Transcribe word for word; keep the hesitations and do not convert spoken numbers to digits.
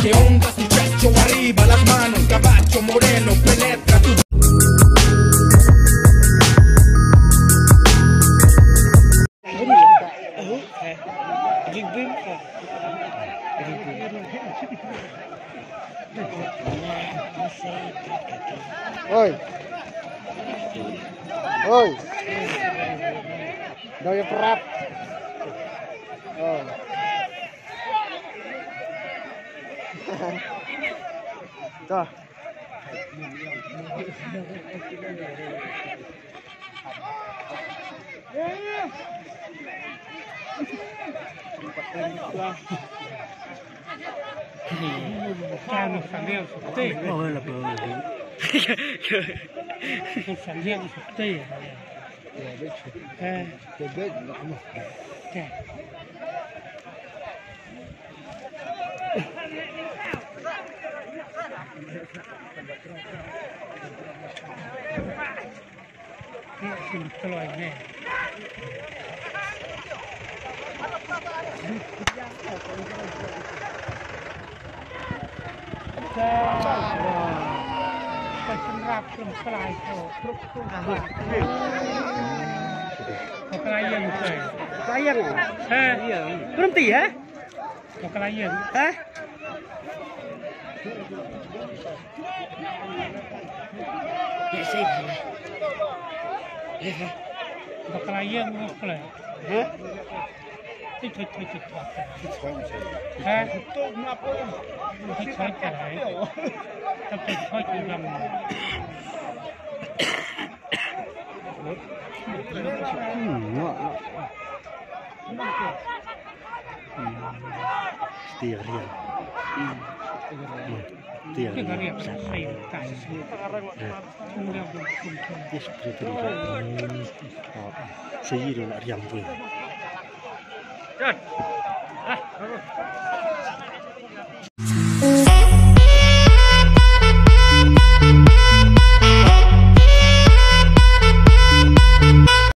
Que ondas tu pecho arriba las manos, caballo moreno, penetra tu. Oi. Oi. Dau ïa prap. Oi. Dah. Klayang. Berhenti, ha? Klayang. Ha? Klayang, klayang. Ha? Tiar riang. Tiar riang. Yes, betul. Saya dah nak riang pun.